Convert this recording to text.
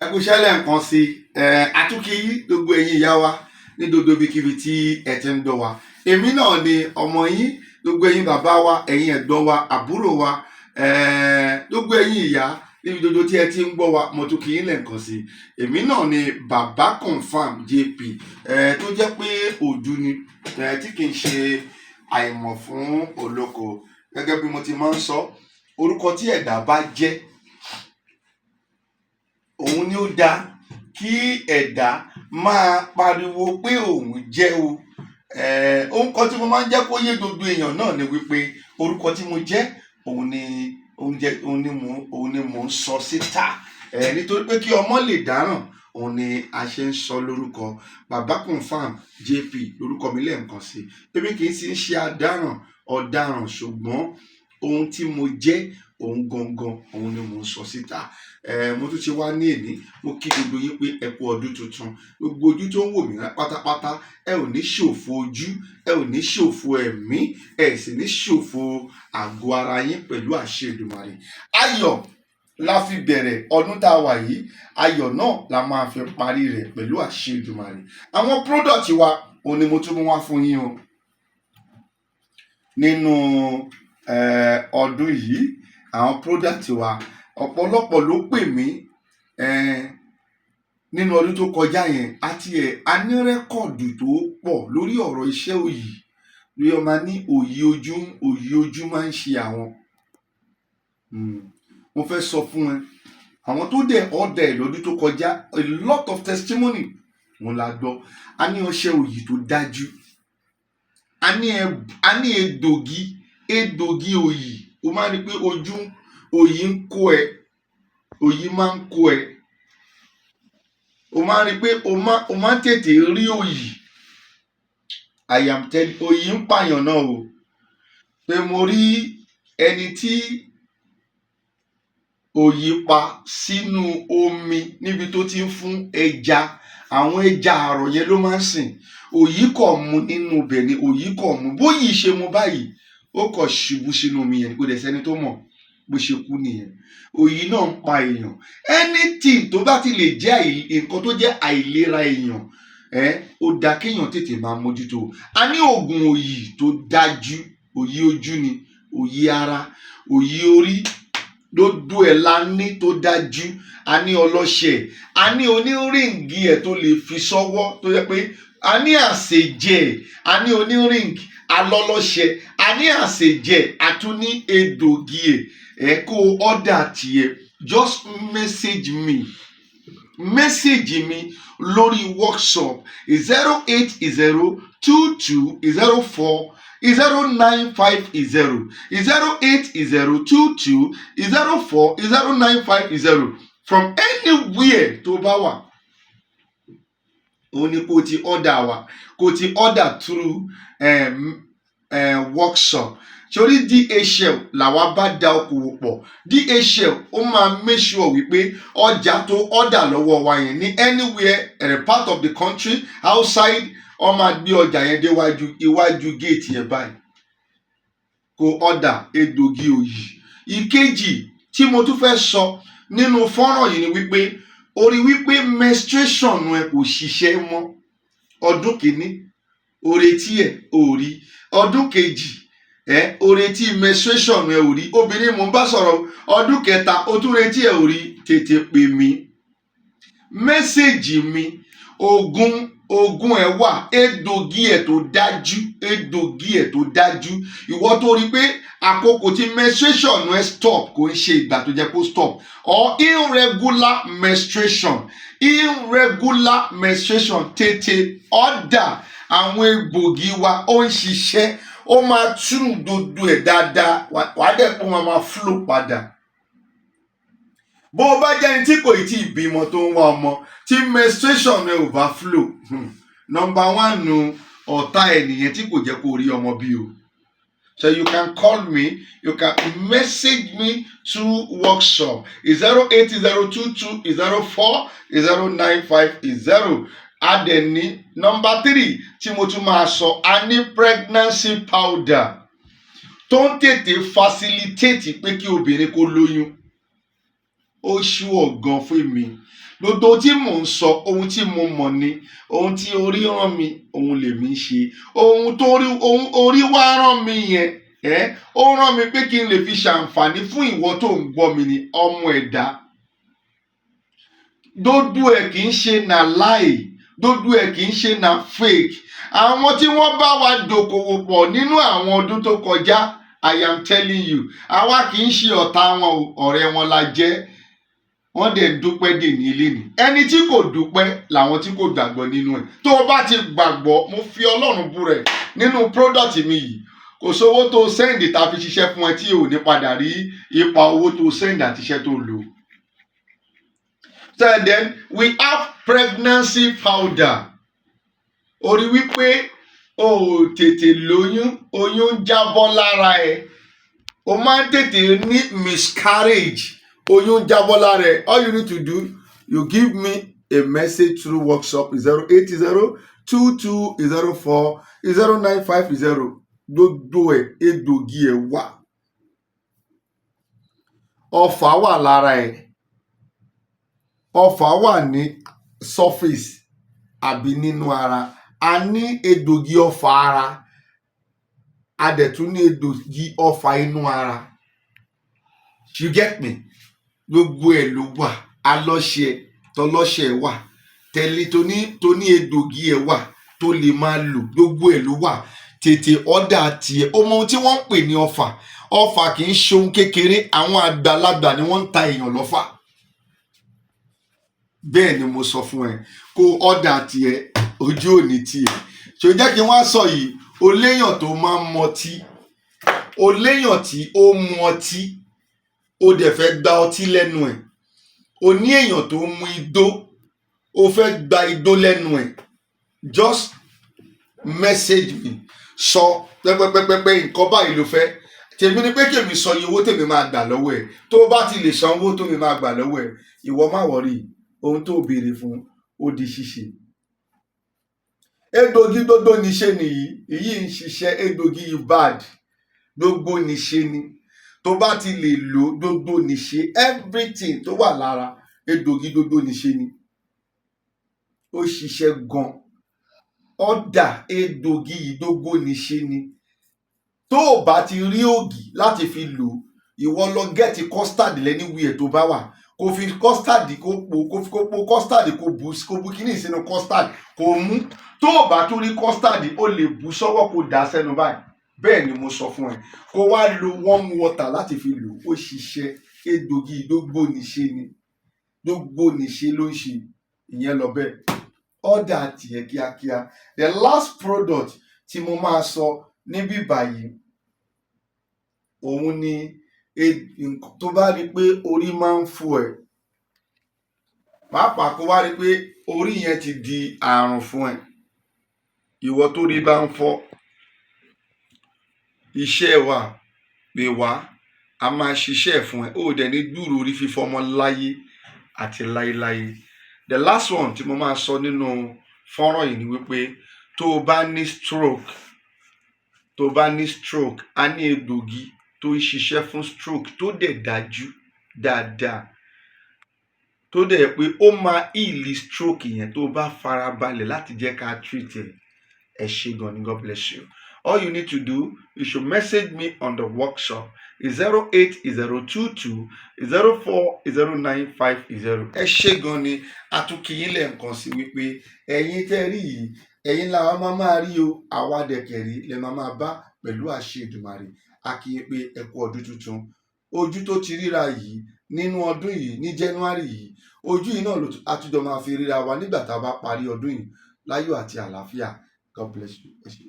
Ẹ kú iṣẹ́ lẹ́ẹ̀kan sí ẹ. Àtúnkì gbogbo ẹ̀yin ìyá wa ní gbogbo ibikíbi tí ẹ ti ń gbọ́ wa. Èmi náà ni ọmọ yín. Gbogbo ẹ̀yin bàbá wa, ẹ̀yin ẹ̀gbọ́n wa, àbúrò wa, gbogbo ẹ̀yin ìyá níbi gbogbo tí ẹ ti ń gbọ́ wa, mo tún kí yín lẹ́ẹ̀kan sí. Èmi náà ni Bàbá Confam JP, tó jẹ́ pé òdu ni tí kì í ṣe àìmọ̀ fún olóko. Gẹ́gẹ́ bí mo ti máa ń sọ, orúkọ tí ẹ̀dá bá jẹ́, òun ni ó dáa kí ẹ̀dá máa pariwo pé òun jẹ́ o. Ohun kan tí mo máa ń jẹ́ kó yé gbogbo èèyàn náà ni wípé orúkọ tí mo jẹ́, òun ni oúnjẹ, òun ni mò ń sọ síta, nítorí pé kí ọmọ lè dáràn, òun ni a ṣe ń sọ lórúkọ. Bàbá Confam JP lórúkọ mi lẹ́ẹ̀kan sí. Èmi kì í sì ń ṣe adáràn ọ̀daràn, ṣùgbọ́n ohun tí mo jẹ́, òun gangan, òun ni mò ń sọ síta. Mo tún ti wá ní èní. Mo kí gbogbo yín pé ẹ kú ọdún tuntun. Gbogbo ojú tó ń wò mí pátápátá, ẹ ò ní ṣòfò ojú, ẹ ò ní ṣòfò ẹ̀mí, ẹ sì ní ṣòfò àgọ́ ara yín pẹ̀lú àṣẹ Èdùmàrè. Ayọ̀ la fi bẹ̀rẹ̀ ọdún tá a wà yìí, ayọ̀ náà la máa fi parí rẹ̀ pẹ̀lú àṣẹ Èdùmàrè. Àwọn product wa, òun ni mo tún mú wá fún yín o nínú ọdún yìí. Àwọn product wa, ọ̀pọ̀lọpọ̀ ló pè mí nínú ọdún tó kọjá yẹn, àti ẹ̀ a ní record tó pọ̀ lórí ọ̀rọ̀ iṣẹ́ òyì, lórí ọmọ ní òyì ojú. Òyì ojú máa ń ṣe àwọn. Mo fẹ́ sọ fún ẹ, àwọn tó dẹ̀ order ẹ̀ lọ́dún tó kọjá, a lot of testimony òun la gbọ́. A ní ọṣẹ òyì tó dájú, a ní egbògi òyì. O máa ń rí i pé ojú òyì ń kó ẹ, òyì máa ń kó ẹ, o máa ń rí i pé o máa ń tètè rí òyì. I am telling, òyì ń pààyàn náà o. Pé mo rí ẹni tí òyì pa sínú omi níbi tó ti ń fún ẹja. Àwọn ẹja àrọ̀ yẹn ló máa ń sìn. Òyì kọ̀ mu nínú ibẹ̀ ni, òyì kọ̀ mu. Bóyì ṣe mu báyìí, ó kọ̀ ṣubú sínú omi yẹn, kò dẹ̀ sẹ́ni tó mọ̀. Bó ṣe kú nìyẹn. Òyì náà ń pa èèyàn. Anything tó bá ti lè jẹ́ nǹkan tó jẹ́ àìlera èèyàn ẹ, ó dáa kéèyàn tètè máa mójútó. A ní oògùn òyì tó dájú. Òyì ojú ni, òyì ara, òyì orí, gbogbo ẹ̀ la ní tó dájú. A ní ọlọ́ṣẹ, a ní oní ring ẹ̀ tó lè fi sọ́wọ́, tó yẹ pé a ní àṣejẹ, a ní oní ring, alọ́lọ́ṣẹ, a ní àṣejẹ, a tún ní egbògi ẹ̀. Ẹ kó order tiẹ̀, just message me, message mi lórí WhatsApp, 08022040950, 08022040950. From anywhere tó bá wà, òun ni kó ti order wa, kó ti order through WhatsApp. Torí DHL làwa bá da okòwò pọ̀. DHL ó máa make sure wípé ọjà tó order lọ́wọ́ wa yẹn ní anywhere in a part of the country outside, ó máa gbé ọjà yẹn déwájú iwájú gate yẹn báyìí. Kó order egbògi òyì. Ìkejì tí mo tún fẹ́ sọ nínú fọ́nrán yìí ni wípé o rí wípé menstruation ẹ kò ṣiṣẹ́ mọ́. Ọdún kìíní, o retí ẹ̀, ò rí. Ọdún kejì ẹ, o retí menstruation ẹ, ò rí. Obìnrin mò ń bá sọ̀rọ̀. Ọdún kẹta, o tún retí ẹ, ò rí. Tètè pè mí, message mi. Oògùn ẹ̀ wà, egbògi ẹ̀ tó dájú, egbògi ẹ̀ tó dájú. Ìwọ tó rí pé àkókò tí menstruation ẹ stop, kò ń ṣe ìgbà tó jẹ́ kó stop, or irregular menstruation, irregular menstruation, tètè order àwọn egbògi wa. Ó ń ṣiṣẹ́, ó máa tú gbogbo ẹ̀ dáadáa, wàá dẹ̀ pé wọ́n máa flow padà. Bó o bá jẹ́ ẹni tí kò tí ì bímọ, tó ń wá ọmọ, tí menstruation ẹ ò bá flow, number one nu ọ̀tá ẹ̀ nìyẹn tí kò jẹ́ kó rí ọmọ bí o. So you can call me, you can message me through WhatsApp, 08022040950. A dẹ̀ ní number three tí mo tún máa sọ, a ní pregnancy powder tó ń tètè facilitate pé kí obìnrin kó lóyún. Ó ṣúọ̀ gan fún mi. Gbogbo tí mò ń sọ, ohun tí mo mọ̀ ni. Ohun tí orí rán mi, òun lèmi ń ṣe. Ohun tó rí, ohun orí wá rán mi yẹn, ẹ ó rán mi pé kí n lè fi ṣàǹfààní fún ìwọ tó ń gbọ́ mi ní, ọmọ ẹ̀dá. Gbogbo ẹ̀ kì í ṣe na lie, gbogbo ẹ̀ kì í ṣe na fake. Àwọn tí wọ́n bá wa dòkòwò pọ̀ nínú àwọn ọdún tó kọjá, I am telling you, àwa kì í ṣe ọ̀tá wọn o, ọ̀rẹ́ wọn la jẹ́. Wọ́n dẹ̀ ń dúpẹ́ dè ní ilé ni. Ẹni tí kò dúpẹ́ làwọn tí kò gbàgbọ́ nínú ẹ̀. Tó o bá ti gbàgbọ́, mo fi Ọlọ́run búra ẹ̀ nínú product mi yìí, kò sówó tó send tá a fi ṣiṣẹ́ fún ẹ tí ò ní padà rí ipa owó tó send àti iṣẹ́ tó lò. So then we have pregnancy powder. Ó rí wípé o ò tètè lóyún, oyún ń jábọ́ lára ẹ, o máa ń tètè ní miscarriage, oyún ń jábọ́ lára ẹ. All you need to do, you give me a message through WhatsApp, 08022040950. Gbogbo ẹ̀, egbògi ẹ̀ wà. Ọfà wà lára ẹ̀, ọfà wà ní surface àbí nínú ara. A ní egbògi ọfà ara, a dẹ̀ tún ní egbògi ọfà inú ara. You get me? Gbogbo ẹ̀ ló wà. Alọ́ṣẹ tọlọ́ṣẹ wà, tẹ̀lé tóní tóní, egbògi ẹ̀ wà tó lè máa lò. Gbogbo ẹ̀ ló wà. Tètè order tiẹ̀. Ó mọ ohun tí wọ́n ń pè ní ọfà? Ọfà kì í ṣe ohun kékeré. Àwọn àgbàlagbà ni wọ́n ń ta èèyàn lọ́fà. Bẹ́ẹ̀ ni mo sọ fún ẹ. Kó order tiẹ̀, ojú òní tiẹ̀. Ṣò jẹ́ kí wọ́n á sọ yìí? O léèyàn tó máa ń mọtí, o léèyàn tí ó mu ọtí, o dẹ̀ fẹ́ gba ọtí lẹ́nu ẹ̀. O ní èèyàn tó mu igbó, o fẹ́ gba igbó lẹ́nu ẹ̀. Just message me, sọ pẹ́pẹ́pẹ́pẹ́, nǹkan báyìí ló fẹ́. Tèmi ni pé kèmi sọ iye owó tèmi máa gbà lọ́wọ́ ẹ̀. Tó o bá ti lè san owó tó mi máa gbà lọ́wọ́ ẹ̀, ìwọ má worry, ohun tó béèrè fún, ó di ṣíṣe. Egbògi gbogbo níṣe nìyí. Èyí ń ṣiṣẹ́. Egbògi yìí bad, gbogbo níṣe ni. Tó bá ti lè lò gbogbo níṣe, everything tó wà lára, egbògi gbogbo níṣe ni. Ó ṣiṣẹ́ gan. Order egbògi yìí, gbogbo níṣe ni. Tó o bá ti rí ògì láti fi lò, ìwọ lọ get custard lẹ́niwìẹ̀ tó bá wà, kó fi custard, kó po, kó fi, kó po custard, kó bu kíní sínú custard, kó mú. Tó o bá tún rí custard, o lè bù sọ́wọ́, kó dà á sẹ́nu báyìí. Bẹ́ẹ̀ ni mo sọ fún ẹ. Kó wá lo warm water láti fi lò. Ó ṣiṣẹ́. Egbògi gbogbo níṣe ni, gbogbo níṣe ló ń ṣe. Ìyẹn lọ bẹ́ẹ̀. Order tiẹ̀ kíákíá. The last product tí mo máa sọ níbí báyìí, òun ni tó bá rí i pé orí máa ń fọ́ ẹ, pàápàá kó wá rí i pé orí yẹn ti di àrùn fún ẹ. Ìwọ tó rí bá ń fọ́, iṣẹ́ wa, pè wá, a máa ṣiṣẹ́ ẹ̀ fún ẹ. Ó dẹ̀ ní gbúròó orí fífọ́ mọ́ láyé àti láéláé. The last one tí mo máa sọ nínú fọ́nrán yìí ni wípé tó o bá ní stroke, tó o bá ní stroke, a ní egbògi tó ń ṣiṣẹ́ fún stroke, tó dẹ̀ dájú dáadáa, tó dẹ̀ pé ó máa heal stroke yẹn tó o bá farabalẹ̀ láti jẹ́ ká treat ẹ̀. Ẹ ṣé gan ni. God bless you. All you need to do, you should message me on the WhatsApp, 08022040950. Ẹ ṣé gan ni. Atukìyín lẹ́ẹ̀kan sí wípé ẹ̀yin tẹ́ rí yìí, ẹ̀yin làwa máa máa rí o. Àwa dẹ̀kẹ̀rí lè máa máa bá pẹ̀lú àṣẹ Èdùmàrè. A kí yín pé ẹ kú ọdún tuntun. Ojú tó ti ríra yìí nínú ọdún yìí ní January yìí, ojú yìí náà ló àtújọ máa fi ríra wa nígbà tá a bá parí ọdún yìí láyọ̀ àti àlàáfíà. God bless you. Ẹ ṣé.